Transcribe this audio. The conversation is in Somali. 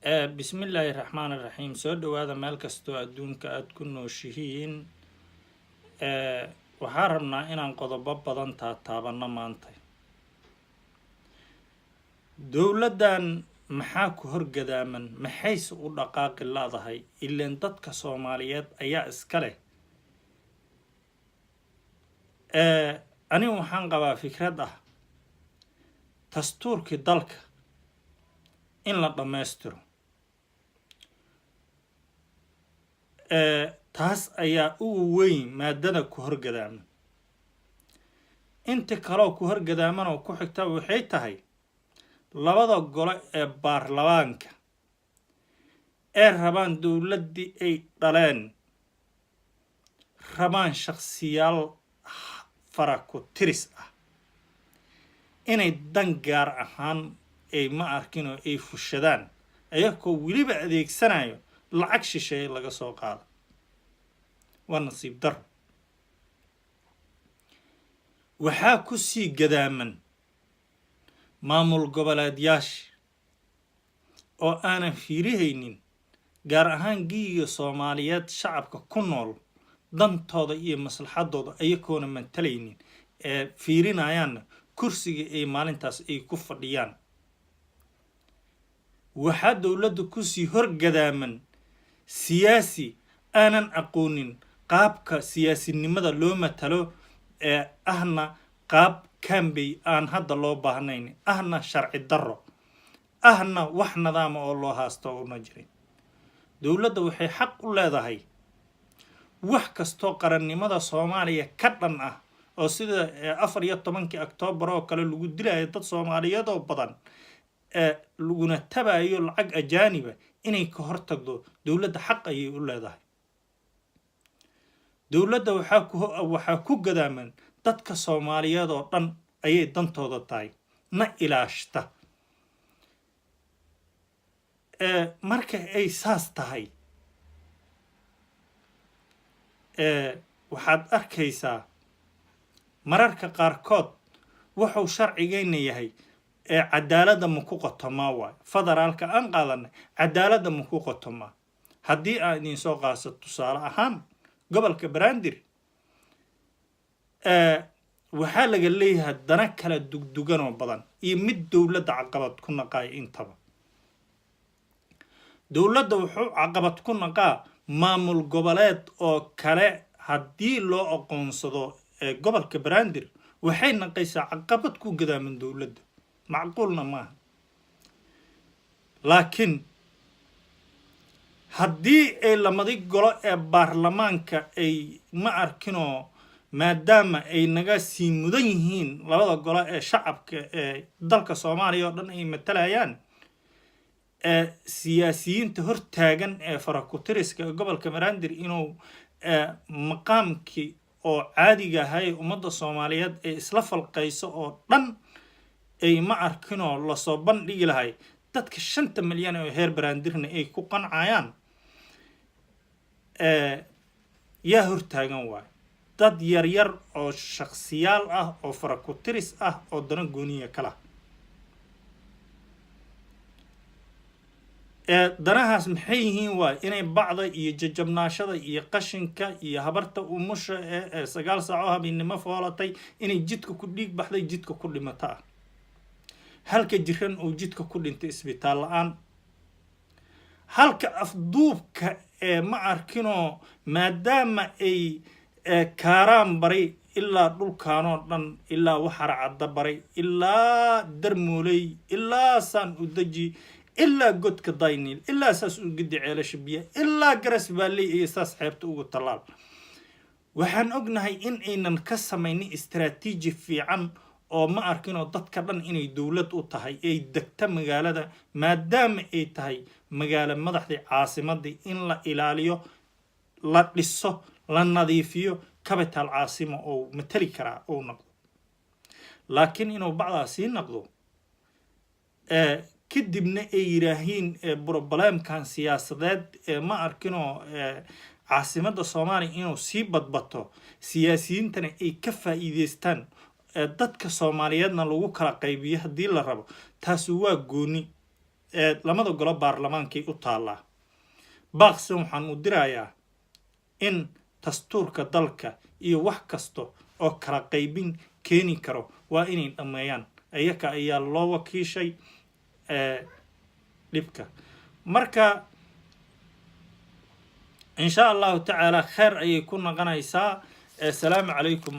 Bismillaahi raxmaani raxiim. Soo dhawaada meel kastoo adduunka aada ku nooshihiin. Waxaa rabnaa inaan qodobo badan taataabanno maanta. Dowladdan maxaa ku horgadaaman? Maxayse u dhaqaaqi laadahay? Ileen dadka Soomaaliyeed ayaa iska leh. Anigu waxaan qabaa fikrad ah dastuurkii dalka in la dhammaystiro. Taas ayaa ugu weyn maadada ku horgadaaman. Inta kaloo ku horgadaaman oo ku xigta waxay tahay labada gole ee baarlamaanka ee rabaan dowladdii ay dhaleen, rabaan shakhsiyaal fara ku tiris ah inay dan gaar ahaan ay ma arkin oo ay fushadaan, ayagoo weliba adeegsanayo lacag shisheeye laga soo qaado. Waa nasiib daro. Waxaa ku sii gadaaman maamul goboleedyaasha oo aanan fiirihaynin, gaar ahaan giiga Soomaaliyeed shacabka ku nool dantooda iyo maslaxadooda, ayagoona matalaynin ee fiirinayaanna kursiga ay maalintaas ay ku fadhiyaan. Waxaa dowladda kusii horgadaaman siyaasi aanan aqoonin qaabka siyaasinimada loo matalo, ee ahna qaab cambay aan hadda loo baahnayn, ahna sharci darro, ahna wax nidaama oo loo haasto una jirin. Dowladda waxay xaq u leedahay wax kastoo qarannimada Soomaaliya ka dhan ah, oo sida 14-kii Octoobar oo kale lagu dilayo dad Soomaaliyeed oo badan, ee laguna tabayo lacag ajaaniba, inay ka hortagdo dowladda xaq ayay u leedahay. Dowladda waxaa ku gadaaman dadka Soomaaliyeed oo dhan ayay dantooda tahay na ilaashta. Marka ay saas tahay, waxaad arkaysaa mararka qaarkood wuxuu sharcigayna yahay ee cadaaladda ma ku qotomaa? Waay federaalka aan qaadanay cadaaladda ma ku qotomaa? Haddii aan idin soo qaaso tusaale ahaan gobolka Banaadir, waxaa laga leeyahay dana kala dugduganoo badan iyo mid dowladda caqabad ku naqaayo. Intaba dowladda wuxuu caqabad ku naqaa maamul goboleed oo kale haddii loo aqoonsado gobolka Banaadir, waxay naqaysaa caqabad ku gadaaman dowladda, macquulna maaha. Laakiin haddii ay lamadi golo ee baarlamaanka ay ma arkinoo, maadaama ay naga sii mudan yihiin labada golo ee shacabka ee dalka Soomaaliya oo dhan ay matalayaan, ee siyaasiyiinta hortaagan ee farakutiriska ee gobolka Banaadir inuu maqaamkii oo caadiga ahay ummadda Soomaaliyeed ee isla falqayso oo dhan ay ma arkinoo lasoo bandhigi lahay, dadka 5-ta milyan oo heer Banaandirna ay ku qancayaan, yaa hortaagan? Waay dad yaryar oo shaksiyaal ah oo farakutiris ah oo dano gooniya kala. Danahaas maxay yihiin? Waay inay bacda iyo jajabnaashada iyo qashinka iyo habarta umusha ee 9 saaco habeennimo foolatay inay jidka ku dhiig baxday, jidka ku dhimata ah, halka jiran uu jidka ku dhintay isbitaal la-aan, halka afduubka ee ma arkinoo, maadaama ay Kaaraan baray ilaa dhulkaanoo dhan, ilaa Waxara Cadda baray, ilaa Darmooley, ilaa Saan Udeji, ilaa godka Dayniil, ilaa saas u gedi Ceelasha Biya, ilaa Garas Baalley iyo saas xeebta ugu tallaal. Waxaan ognahay in aynan ka samaynin istaraatiiji fiican oo ma arkinoo dadka dhan inay dowlad u tahay ay degta magaalada, maadaama ay tahay magaalo madaxdii, caasimadii, in la ilaaliyo, la dhiso, la nadiifiyo, capital caasimo oo matali karaa uu noqdo. Laakiin inuu bacdaa sii noqdo, kadibna ay yidhaahiin problemkan siyaasadeed ee ma arkinoo caasimadda Soomaaliya inuu sii badbato, siyaasiyiintana ay ka faa'iideystaan, dadka Soomaaliyeedna lagu kala qaybiyo haddii la rabo, taasi waa gooni. Lamada golo baarlamaankay u taallaa. Baaqsan waxaan u dirayaa in dastuurka dalka iyo wax kasta oo kala qaybin keeni karo waa inay dhammeeyaan. Iyaka ayaa loo wakiishay dhibka. Marka insha Allahu tacaala, kheer ayay ku noqonaysaa. Asalaamu calaykum.